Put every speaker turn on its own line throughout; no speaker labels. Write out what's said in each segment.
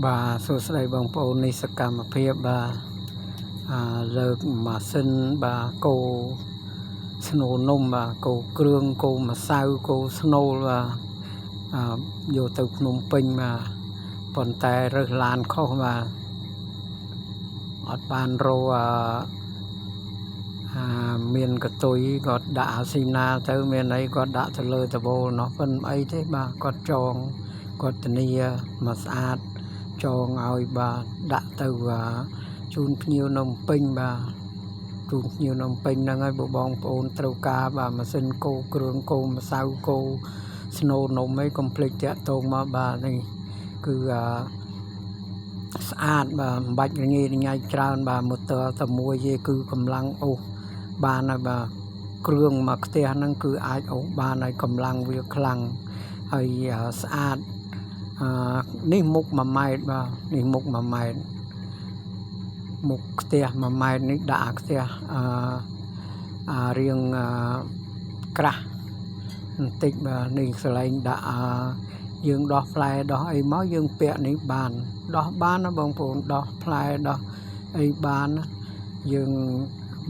បាទសួស្តីបងប្អូននេះសកម្មភាពបាទអាលើកម៉ាស៊ីនបាទគោស្នូលនំបាទគោគ្រឿងគោម្សៅគោស្នូលបាទអាយកទៅភ្នំពេញបាទប៉ុន្តែរើសឡានខុសបាទអត់បានរកអាអាមានកតុយគាត់ដាក់អាស៊ីណាទៅមានអីគាត់ដាក់ទៅលើដបូលនោះប៉ុន្តែអីទេបាទគាត់ចងគាត់ធានាមកស្អាត ចងឲ្យបាទដាក់ទៅអាជូនភ្ញៀវនំពេញបាទជូនភ្ញៀวนំពេញហ្នឹងហើយបើបងប្អូនត្រូវការបាទម៉ាស៊ីនគោគ្រឿងគោម្សៅគោស្នូលនំអីកុំភ្លេចតាក់ទងមកបាទនេះគឺអាស្អាតបាទមិនបាច់រញ៉េរញ៉ៃច្រើនបាទម៉ូទ័រតែមួយទេគឺកម្លាំងអូសបានហើយបាទគ្រឿងមួយខ្ទះហ្នឹងគឺអាចអូសបានហើយកម្លាំងវាខ្លាំងហើយស្អាត អឺនេះមុខ1ម៉ែត្របាទនេះមុខ1ម៉ែត្រមុខខ្ទះ1ម៉ែត្រនេះដាក់អាខ្ទះអឺអារៀងអឺក្រាស់បន្តិចបាទនេះសលែងដាក់អាយើងដោះផ្លែដោះអីមកយើងពាក់នេះបានដោះបានណាបងប្អូនដោះផ្លែដោះអីបានណាយើង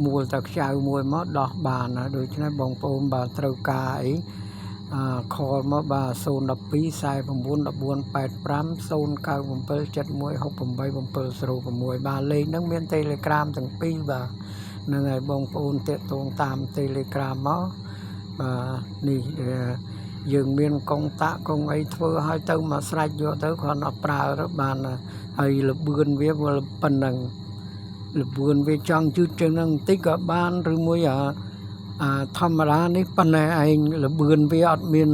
មួលតែខ្ចៅមួយមកដោះបានណាដូច្នេះបងប្អូនបាទត្រូវការអី អា call មកបាទ012 49 14 85 097 7168 706បាទលេខហ្នឹងមាន Telegram ទាំងពីរបាទហ្នឹងហើយបងប្អូនតាក់ទងតាម Telegram មកបាទនេះយើងមានកុងតាក់កុងអីធ្វើឲ្យទៅមកស្រេចយកទៅគ្រាន់តែប្រើទៅបានហើយលបឿនវាប៉ុណ្ណឹងលបឿនវាចង់យឺតជាងហ្នឹងបន្តិចក៏បានឬមួយអា អាធម្មតានេះប៉ុណ្ណេះឯងលបឿនវាអត់មាន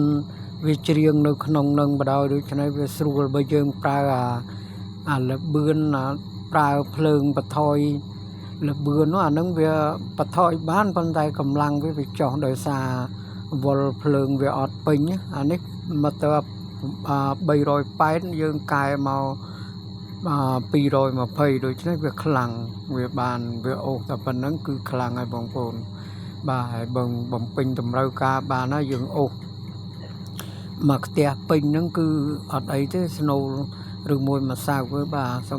វាច្រៀងនៅក្នុងនឹងបដ ாய் ដូច្នេះវាស្រួលបើយើងប្រើអាអាលបឿនអាប្រើភ្លើងបថយលបឿននោះអានឹងវាបថយបានប៉ុន្តែកម្លាំងវាវាចុះដោយសារវល់ភ្លើងវាអត់ពេញអានេះមកទៅ380យើងកែមក220ដូច្នេះវាខ្លាំងវាបានវាអូសតែប៉ុណ្្នឹងគឺខ្លាំងហើយបងប្អូន បាទហើយបងបំពេញតម្រូវការបានហើយយើងអូសមកផ្ទះពេញហ្នឹងគឺអត់អីទេស្នូលឬមួយម្សៅទេបាទសូម